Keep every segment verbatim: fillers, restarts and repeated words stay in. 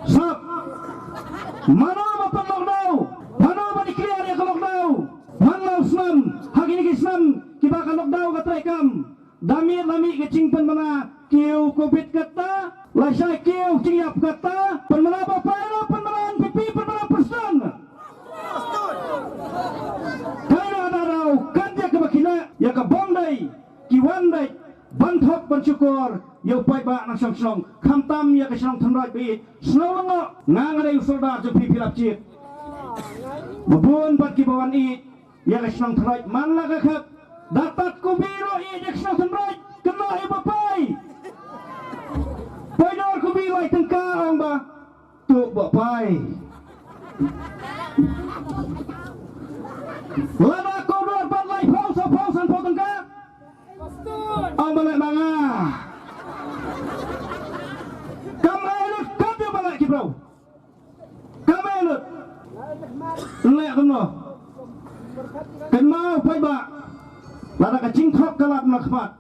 Sap. Mano ba pynlockdown? Mano ba declare ïa ka lockdown? Man la u snem, ha kine ki snem kiba ka lockdown ka trei kam. Da mih la mih ka jingpynbna kiew Covid kata, lashai kiew jingïap kata, pynbna ba paidbah, pynbna N P P, pynbna Protestant. Kaei na da daw, kat ïa kaba ki leh, ïa ka bym dei, ki wan dei ban thok ban shukor ïa u paidbah nongshong shnong, khamtam ïa ka shnong Thynroit ba ïeit. Sngewlyngngoh, nga nga dei u sordar jong phi, phi lap jied. Ba bun pat kiba wan ïeit ïa ka shnong Thynroit man la ka khap. Da tat kubi ruh ïeit ïa ka shnong Thynroit, kynnoh ïa ba pai. Poi dor kubi lai tyngka, ong ba tu ba pai. Lada ko dor pat lai phew, saw phew, san phew tyngka, ong ba leh ma nga. Kam ai lut kat ïa ba leh ki briew. Kam ai lut. Leh kumno? Kynmaw paidbah. Lada ka jingthok ka lap na khmat,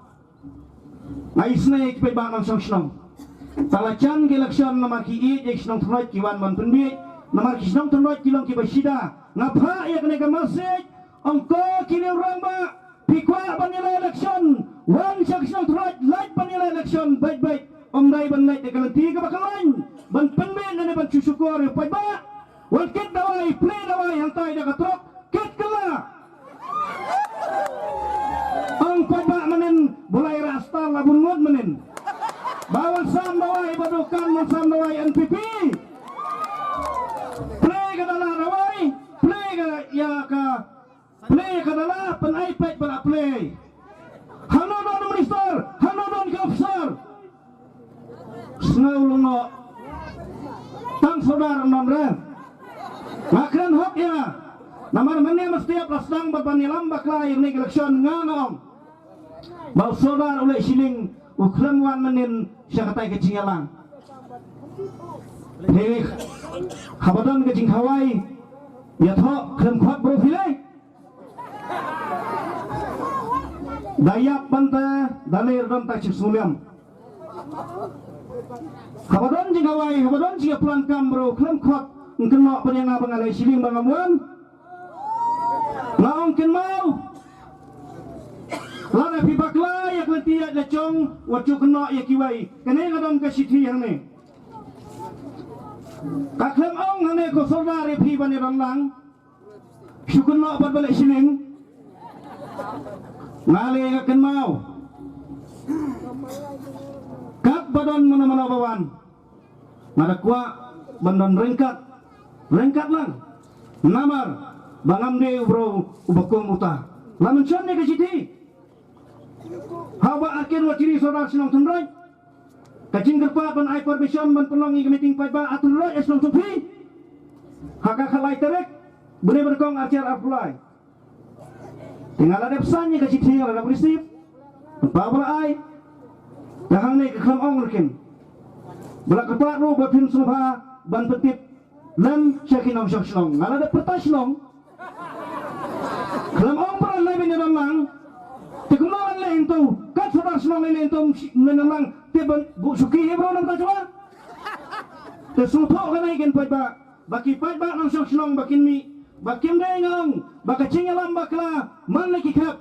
nga isynei ïa ki paidbah nongshong shnong. Tang la jan ka election namar ki ïeit ïa ki shnong Thynroit ki wan ban pynbiej. Namar ki shnong Thynroit ki long kiba shida. Nga phah ïa kane ka message, ong ko ki rangbah, phi kwah ban ïaleh election, wan sha ka shnong Thynroit, leit ban ïaleh election beit beit. Ym dei ban leit da ka lynti kaba khlaiñ ban pynbiej lane ban shu shukor ïa u paidbah. Wan kit dawai, plie dawai hangtai da ka trok, kit kylla. Ong paidbah mynnin, bulai rasta la bun ngut mynnin. Ba wan sam dawai, ba dukan wan sam dawai N P P. Plie ka dala dawai, plie ka ïa ka, plie ka dala, pyn-ai peit ba la plie. Hangno don minister, hangno don ka officer. Sngewlyngngoh. Tang sordar ym don re. Nga kren hok ïa nga. Namar mynne mynstep la sdang bad ban ïalam bakla ïa kane ka election, nga nga ong ba u sordar u Lehshillieng u khlem wan mynnin sha katai ka jingïalang. Hei, haba don ka jingkhawai, ïathoh khlem khot bro phi lei. Da ïap bynta, da leh don ta chip suliam. Haba don jingkhawai, haba don jingïaplan kam bro, khlem khot, ngin kynnoh pynïa nga ba nga Lehshillieng ba ngam wan. Nga ong kynmaw. Lada phi bakla ïa ka lynti ïaid la jong, wat ju kynnoh ïa kiwei. Kane nga don ka shithi hangne. Ka khlem ong hangne ko sordar ïa phi ban ïadon lang. Shu kynnoh pat ba Lehshillieng. Nga lei nga kynmaw. Katba don mano mano ba wan, nga da kwah ban don ryngkat, ryngkat lang. Namar ba ngam dei u bro uba kum uta. La mention ïa ka shithi. Haba Arkin Wachiri sordar shnong Thynroit, ka jingkyrpad ban ai permission ban pynlong ïa ka meeting paidbah ha Thynroit, ha shnong jong phi, ha ka khatlai tarik bnai ba nyngkong ar hajar arphew lai. Te nga la dep sign ïa ka shithi, nga la dep receive. Ba ba la ai. Te hangne ka khlem ong ruh kin. Ba la kyrpad ruh ba phin sngewbha ban pyntip lem sha ki nongshong shnong. Nga la dep pyrta shnong. Khlem ong ba la leh ban ïadon lang. Te kumno leh hangto? Kat sordar shnong leh hangto, leh ïadon lang. Te ban buh shuki hi bro namar ta shuwa. Te sngewthuh kane kin paidbah. Ba ki paidbah nongshong shnong ba kin mih, ba kim dei, nga ong ba ka jingïalam bakla man la ki khep.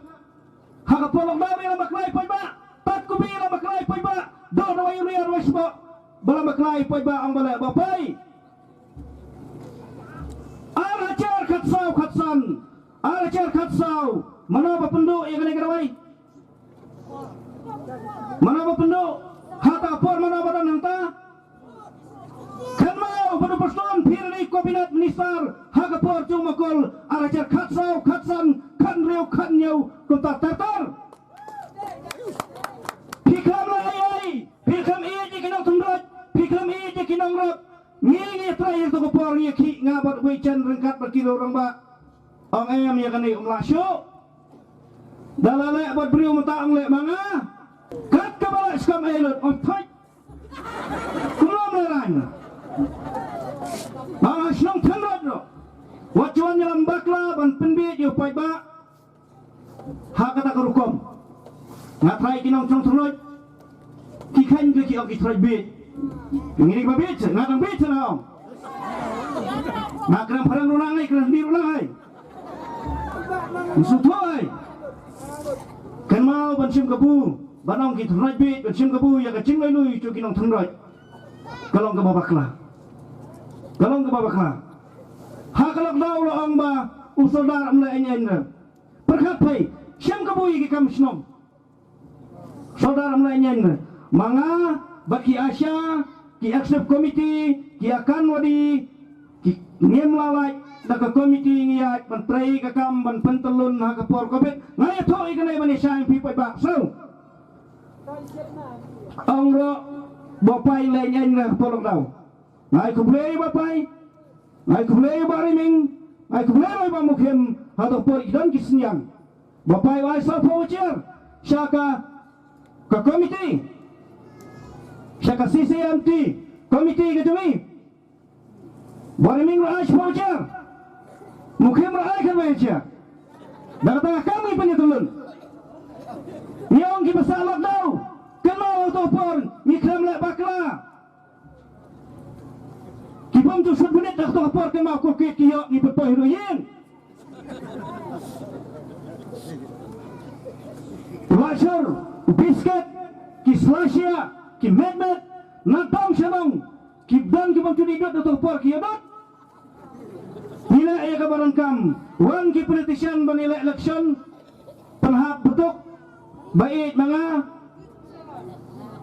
Ha ka por lockdown ïalam bakla ïa paidbah, tat kubi ïalam bakla ïa paidbah, doh dawai urea dawai sboh, ba lam bakla ïa paidbah, ong ba leh ba poi. Ar hajar khatsaw khatsan, ar hajar khatsaw, mano ba pynduh ïa kane ka dawai? Mano ba pynduh? Ha ta ka por mano ba don hangta? Kynmaw ba u Prestone phi la dei cabinet minister ha ka por jong Makol, ar hajar khatsaw, khatsan, khathynriew, khathynñiew, kumta ter ter. Phi khlem leh ei ei, phi khlem ïeit ïa ki nong Thynroit, phi khlem ïeit ïa ki nongrep. Ngi ngi trai ïa ka por ngi khih, nga bad Wei Chen ryngkat bad ki rangbah. Ong em ïa kane, um lah shuh. Da la leh bad briew mynta ong leh ma nga. Kat kaba leh skam ei lut, ong thait. Kumno me rang? Ba nga shnong Thynroit ruh, wat ju wan ïalam bakla ban pynbiej ïa u paidbah ha kata ka rukom. Nga trai ki nong shnong Thynroit, ki kheiñ ki ong ki Thynroit biej. Ngi ba bit, nga dang bit na ong. Nga kren phareng ruh nang ai, kren di ruh nang ai. Ngi sngewthuh ai. Kynmaw ban shim kabu, ban ong ki tynrai bit, ban shim kabu ïa ka jinglong lui jong ki nongtynrai. Ka long kaba bakla. Ka long kaba bakla. Ha ka lockdown la ong ba u sordar um leh ïa ïa. Pyrkhat phai, shim kabu ïa ki kam shnong. Sordar um leh ïa ïa. Ma nga bad ki ASHA, ki executive committee, ki Anganwadi, ki ngim lah lait da ka committee ngi ïaid ban trei ka kam ban pyntyllun ha ka por covid. Nga ïathuh ïa kane ban ïashai ïa phi paidbah. So, ong ruh ba paid leh ïa ïa ha ka por lockdown. Nga ai khublei ïa ba paid. Nga ai khublei ïa ba riming. Nga ai khublei ïa ba mukhim ha ka por i don ki synñiang. Ba paid u ai sawphew voucher sha ka, ka committee, sha ka CCMT committee ka jong ngi. Ba riming ruh ai sawphew voucher. Mukhim ruh ai khatwei voucher. Da kata ka kam ngi pynïatylun. Ngi ong kiba sah lockdown, kynmaw ha kato ka por ngi khlem leh bakla. Ki bym ju sut minit ha kato ka por, kynmaw ko ki ïoh ngi pynpoi ruh ïing. Lashor, biscuit, ki slashia, ki metmet, na dong sha dong, ki don ki bym ju dih dud ha kato ka por ki ïoh dud. Ngi leh ïa kaba donkam, wan ki politician ban ïaleh election, pynhap bynta ba ïeit ma nga.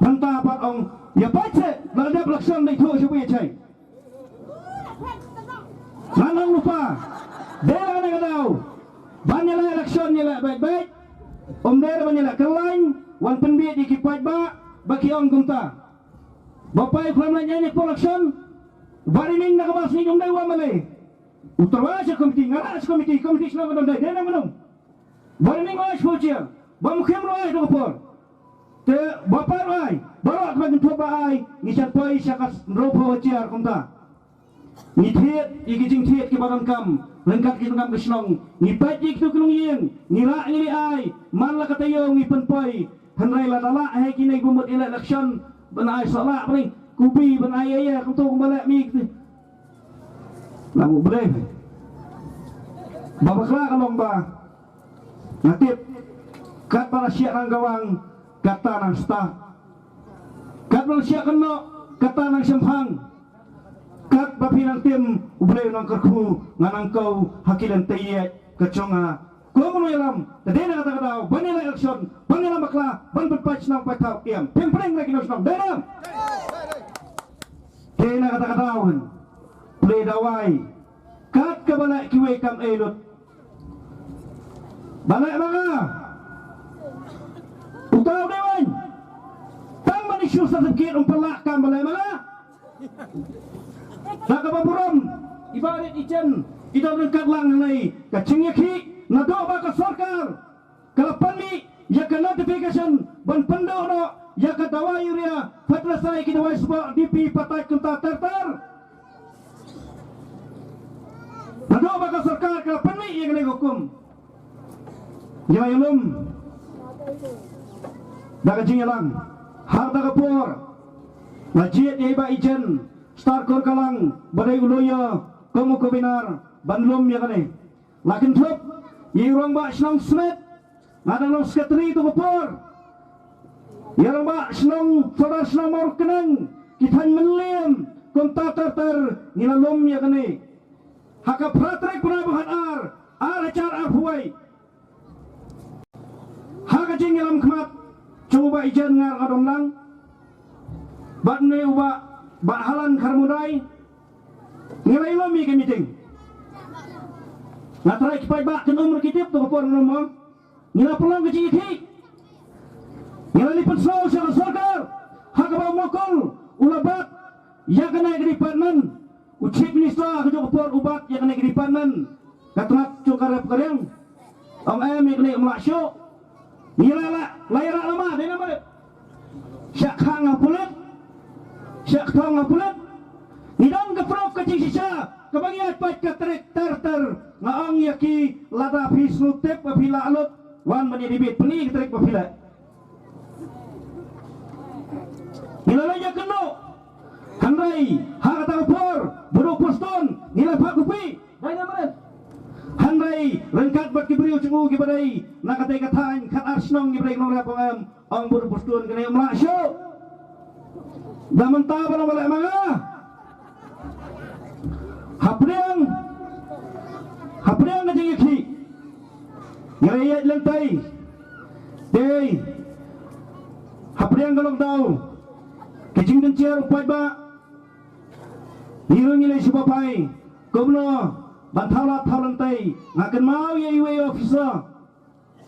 Mynta pat ong ïa pait seh, la dep election dei thuh sha phi ïa chai. Ngan ong lypa, dei la kane ka daw ban ïaleh election, ïaleh beit beit. Ym dei ban ïaleh kyllaiñ, wan pynbieit ïa ki paidbah ba ki ong kumta. Ba paid khlem leh ïa ïa ka election, ba riming na kaba sngi ym dei u MLA. U tyrwa sha committee, nga rah sha committee, committee shnong ka don dei, dei na mynno. Ba riming ai sawphew voucher, ba mukhim ruh ai ha kato ka por. Te ba paid ruh ai, baroh kiba kynthup ba ai, ngi shah poi sha ka hynriewphew voucher kumta. Ngi thied ïa ki jingthied kiba donkam ryngkat ki nongkam ka shnong, ngi peit ïa kito ki longïing, ngi rah ngi leit ai, man la ka taïew ngi pynpoi. Hynrei lada lah hi kine kiba mut ïaleh election ban ai sah lah bneng, kubi ban ai ïa ïa kumto kumba leh mi kti. Nang u blei. Ba bakla ka long ba nga tip, katba la shah nang kawang, kata nang stad. Katba la shah kynnoh, kata nang shemphang. Katba phi nang tim, U Blei u nang kyrkhu, nga nang khaw ha ki lynti ïeit ka jong nga. Kum u nongïalam, te dei na kata ka daw ban ïaleh election, ban ïalam bakla, ban pynpait shnong pait thaw, ïam. Pynpait na ki nong shnong, dei ne em? Te na kata ka daw, plie dawai. Kat kaba leh kiwei kam ei lut. Ba leh ma nga. Uta u dei waiñ. Tang ban issue certificate um pynlah kam ba leh ma nga. Da kaba burom, i Bah Rit i Jen i don ryngkat lang hangne, ka jingïakhih naduh ba ka sorkar ka la pynmih ïa ka notification ban pynduh noh ïa ka dawai urea, fertilizer, ki dawai sboh, D P, potash kumta ter ter. Naduh ba ka sorkar ka la pynmih ïa kane ka hukum, ngi la ïalum da ka jingïalang. Ha kata ka por la jied ïa i Bah Ijen Starkor Kalang ba dei u lawyer kum u convener ban lum ïa kane. La kynthup ïa i Rangbah Shnong Smit, nga dang long secretary tu ka por. Ïa Rangbah Shnong, Sordar Shnong Mawryngkneng, ki thaiñ mylliem kumta ter ter, ngi la lum ïa kane. Ha ka phra tarik bnai ba khatar, ar hajar arphew wei, ha ka jingïalam khmat jong u Bah Ijen Ngarngadonlang bad une u Bah, Bah Halan Kharmudai, ngi la ïalum ïa ka meeting. Nga trai ki paidbah kin ym ruh ki tip tu ka por ngi la ïalum, ngi la pynlong ka jingïakhih. Ngi la leit pynsngew sha ka sorkar ha kaba u Mukul u la bat ïa kane ka department. U Chief Minister ha kajuh ka por u bat ïa kane ka department. Ka tnat jong ka rep ka riang. Ong em ïa kane ym lah shuh. Ngi la, la, la ïarap lama, dei na ma dei. Shah khang ha pulit. Shah kthong ha pulit. Ngi don ka proof ka jingshisha kaba ngi ïaid peit ka tarik ter ter. Nga ong ïa ki, lada phi sngewtip ba phi lah lut, wan ban ïa debate, pyni ka tarik ba phi leh. Ngi la leit ïakynduh Hei, ha kata ka por, bad u Paston, ngi la phah kupi. Dei ne em? Hynrei ryngkat bad ki briew jong u kiba dei na katei ka thaiñ, khatar shnong kiba dei ki nongrep, ong em, ong bad u Paston kane um lah shuh. Da mynta ba long ba leh ma nga. Hapdeng, hapdeng ka jingïakhih, nga la ïaid lynti. Dei, hapdeng ka lockdown, ka jingdon jer u paidbah, ngi ruh ngi leit sha ba phai kumno ban thaw lad thaw lynti. Nga kynmaw ïa iwei i officer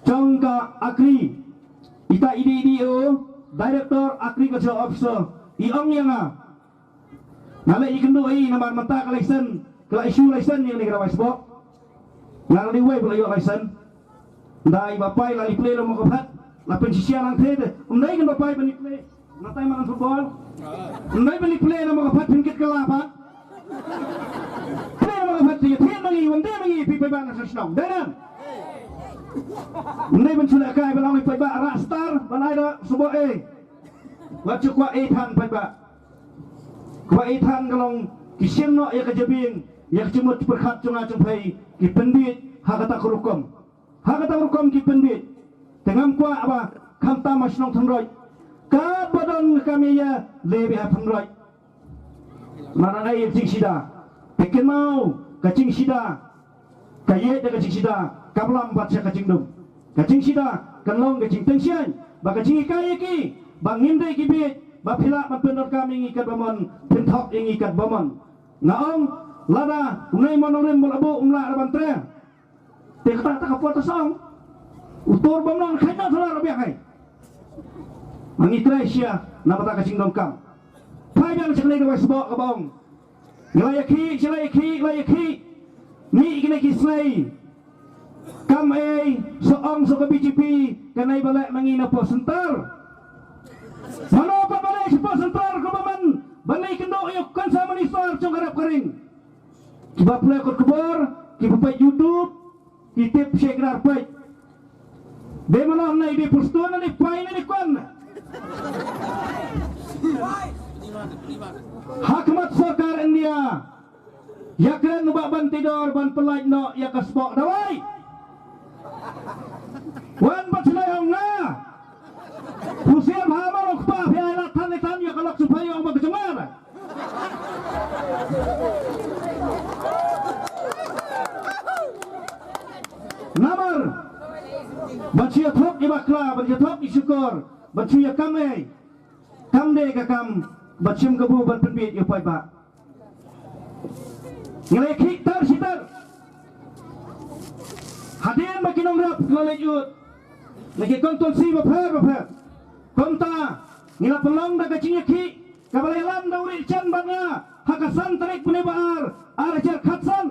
jong ka Agri, ita i D D O, Director Agriculture Officer, i ong ïa nga, nga leh ïakynduh ïa i namar mynta ka license, ka la issue license ïa kane ka dawai sboh. Nga la dei uwei ba la ïoh license. Ynda i ba phai la leit play la mo ka phat, la pynshisha lang the te. Ym dei kan ba phai ban leit play. Nga tai makan football. Ym dei ban leit play la mo ka phat, phin kit kylla pat. Play la mo ka phat te, te ma ngi, wan te ma ngi, phi paidbah na shnong. Dei ne em? Ym dei ban shu lehkai ba la ong i paidbah rah star, ban ai da sboh ei. Wat shu kwah ei than paidbah. Kwah ei than ka long ki shim noh ïa ka jabieng, ïa ka jingmut pyrkhat jong nga jong phi, ki pynbiej ha kata ka rukom. Ha kata ka rukom ki pynbiej. Te ngam kwah ba khamtam ha shnong Thynroit. Katba don ka kam ïa ïa leh beit ha Thynroit. Namar nang ai ïa ka jingshida. Te kynmaw ka jingshida ka ïeit da ka jingshida ka blam bad sha ka jingdum. Ka jingshida kan long ka jingtyngshaiñ ba ka jinghikai ïa ki ba ngim dei ki bieit, ba phi lah ban pyndonkam ïa ngi katba mon, pynthok ïa ngi katba mon. Nga ong lada u nongrim u la buh um lah ban trei. Te kata kata ka por ta song u tur bym long khaïi na thala ruh biang hai. Ma ngi trei sha na bynta ka jingdonkam. Phai biang sha kane ka dawai sboh kaba ong, ngi la ïakhih, ngi la ïakhih, ngi la ïakhih. Mih kine ki sngi. Kam ei, sa ong sa ka B J P, kane ba leh ma ngi na poh central. Mano pat ba leh sha poh central kaba man ban leit kynduh ïa u Concerned Minister jong ka rep ka ring. Kiba pule kot khubor, kiba peit YouTube, ki tip sha ki dei peit. Dei mano, nai dei Paston, nai dei Pai, nai dei Kwan. Ha khmat sorkar India, ïakren u Bah Bantidor ban pyllait noh ïa ka sboh dawai. Wan bad shu leh ong nga. Phusiam ha ma long kpa phi ai lad than ïa than ïa ka lok shu pha ïa ong ba ka jong nga. Namar ban shu ïathuh ïa bakla, ban shu ïathuh ïa shukor, ban shu ïa kam ei. Kam dei ka kam ban shim kabu ban pynbiej ïa u paidbah. Ngi la ïakhih tar shi tar. Hadien ba ki nongrep ki la leit ud na ki constituency bapher bapher. Kumta ngi la pynlong da ka jingïakhih kaba la ïalam da u Rieh Chen bad nga ha ka san tarik bnai ba ar, ar hajar khatsan.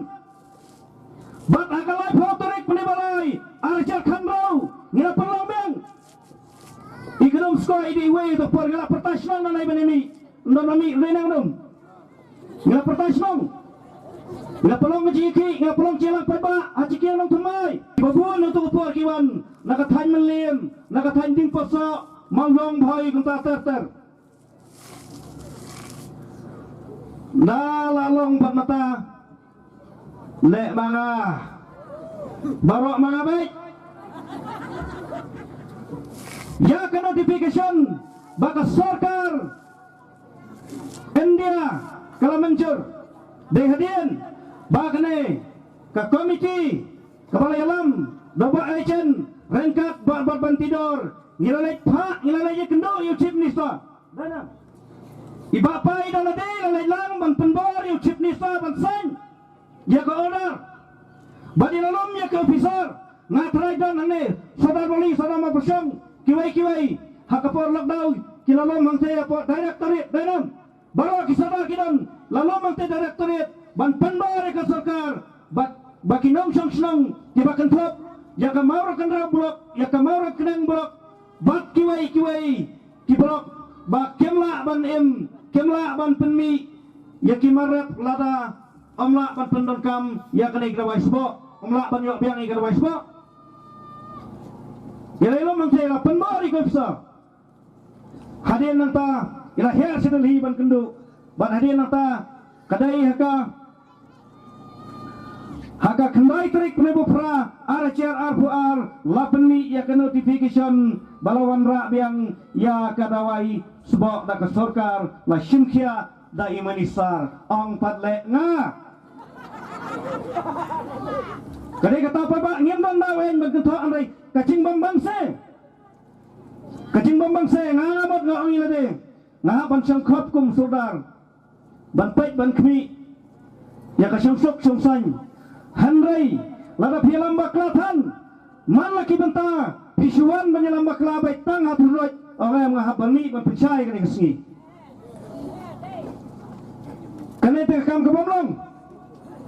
Bad ha ka laiphew tarik bnai ba lai, ar hajar khathynriew, ngi la pynlong biang. I kynum sngewbha i dei iwei i ta por ngi la pyrta shnong na nai ba ngi mih. Ym don ba mih, ym dei nang dum. Ngi la pyrta shnong. Ngi la pynlong ka jingïakhih, ngi la pynlong jingïalang paidbah ha Jingkiang Nongthymmai. Ba bun na tu ka por ki wan na ka thaiñ Mylliem, na ka thaiñ Diengpyrsoh, Mawlong, Bhoi, kumta ter ter. Da la long bad mata. Leh ma nga. Baroh ma nga beit. Ïa ka notification ba ka sorkar India ka la mynjur. Dei hadien ba kane ka komiti kaba la ïalam da u Bah Rieh Chen ryngkat bad Bah Bantidor, ngi la leit phah, ngi la leit ïakynduh ïa u Chief Minister. I Bah Pai da lade la leit lang ban pynbor ïa u Chief Minister ban sign ïa ka order. Bad i la lum ïa ka officer. Nga tharai don hangne Sordar Bali, Sordar Mawpyrshong, kiwei kiwei ha ka por lockdown ki la lum hangtei hapoh Directorate, dei ne em? Baroh ki sordar ki don la lum hangtei Directorate ban pynbor ïa ka sorkar, bad ba ki nongshong shnong kiba kynthup ïa ka Mawryngkneng Block, ïa ka Mawryngkneng Block, bad kiwei kiwei ki block ba kim lah ban im, kim lah ban pynmih ïa ki mar rep lada ym lah ban pyndonkam ïa kane ka dawai sboh, ym lah ban ïoh biang ïa ka dawai sboh. Ïa la i lum hangtei la pynbor ïa ka officer. Hadien nangta i la hiar sha Delhi ban kynduh Bad hadien nangta ka dei ha ka ha ka khyndai tarik bnai ba phra ar hajar arphew ar la pynmih ïa ka notification ba la wanrah biang ïa ka dawai sboh da ka sorkar, la shim khia da i minister. Ong pat leh nga. Ka dei kata pat ba ngim don daw ban kynthoh, hynrei ka jingbymman se. Ka jingbymman se, nga mut nga ong ïa lade. Nga hap ban shongkhop kum sordar ban peit ban khmih ïa ka shongsuk shongsaiñ. Hynrei lada phi ïalam bakla than, man la ki bynta phi shu wan ban ïalam bakla beit tang ha Thurloit. Ong em, nga hap ban mih ban pynshai kane ka sngi. Kane te ka kam ka bym long.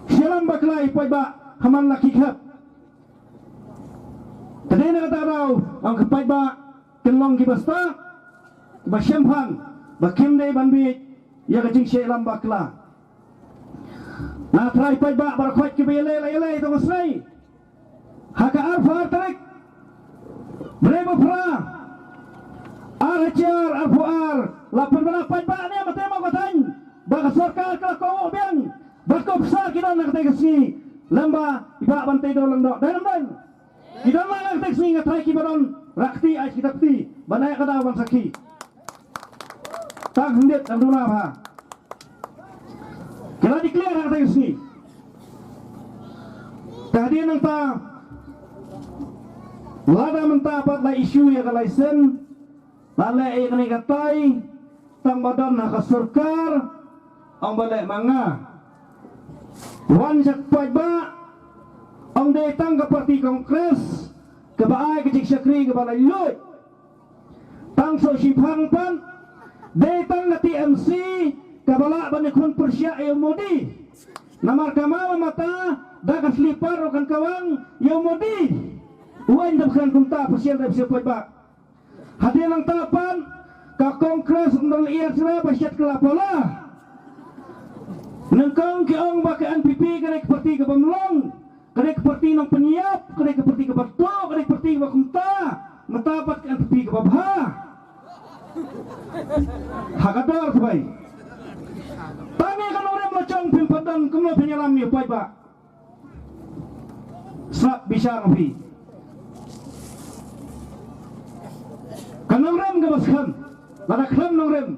Phi ïalam bakla i paidbah ha man la ki khep. Te dei na kata ka daw, ong ki paidbah kin long kiba stad, kiba shemphang, ba kim dei ban bieit ïa ka jingshah ïalam bakla. Nga trai paidbah baroh khoit kiba ïaleh la ïaleh, to ngin sa ïa ha ka arphew ar tarik bnai ba phra ar hajar arphew ar, la pynbna paidbah ne mate ma ka thaiñ ba ka sorkar ka la kohnguh biang ba ka bsa ki don na katei ka sngi. Lem ba i Bah Banteidor Lyngdoh, dei lem dei. Ki don la na katei ka sngi, nga trai kiba don rakti ai kita kti ban ai ka daw ban sakhi. Tang hyndiat tang duna bha. Ki la declare ha katei ka sngi. Te hadien nangta lada mynta pat la issue ïa ka license, la leh ïa kane katai, tang ba don ha ka sorkar, ong ba leh ma nga. Wan sha ki paidbah, ong dei tang ka party Congress kaba ai ka jingshakri kaba laitluid. Tang shu shipang pat, dei tang ka T M C kaba lah ban ïakhun pyrshah ïa u Modi. Namar ka mama mata da ka slipar ruh kan kawang ïa u Modi. U aiñ da ba kren kumta, pyrshah da pyrshah paidbah. Hadien nangta pat ka Congress ym don lyiar shuh ba shet ka la pala. Nyngkong ki ong ba ka N P P ka dei ka party ka bym long, ka dei ka party nongpynïap, ka dei ka party ka bato, ka dei ka party ka ba kumta. Mynta pat ka N P P ka ba bha. Ha ka dor tbai. Tang ïa ka nongrim la jong phim pat don, kumno phin ïalam ïa u paidbah? Sngap bishar phi. Ka nongrim ka ba skhem, lada khlem nongrim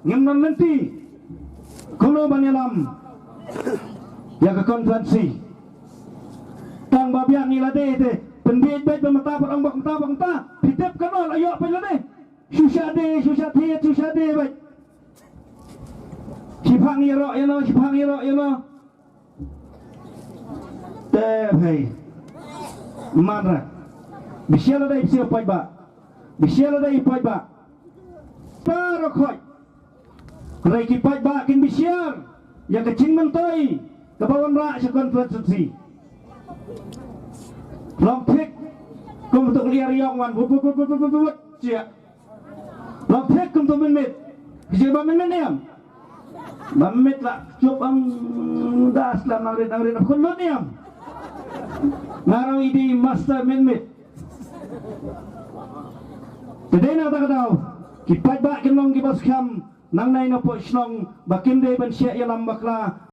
ngim don lynti kumno ban ïalam ïa ka constituency. Tang ba biang ïa lade te pynbiej beit ba mynta pat ong ba mynta, ba mynta. Phi tip ka nong la ïoh peit lade. Shu shah de, shu shah thied, shu shah de beit. Shipang ïaroh ïano, shipang ïaroh ïano. Te phai. Manra. Bishar lada i paidbah. Bishar lada i paidbah. Baroh khoit. Hynrei ki paidbah kin bishar ïa ka jingmyntoi kaba wanrah sha constituency. Long thik kum tu ka lyiar ïong wan wut wut wut wut wut wut. Sia. Long thik kum tu mynmiet. Ki jingba mynmiet niam. Ba mynmiet la cup ang das la nang rit nang rit ap khun lut niam. Nga rong i dei master mynmiet. Te dei na kata ka daw ki paidbah kin long kiba skhem nangne na pdeng shnong ba kim dei ban shah ïalam bakla.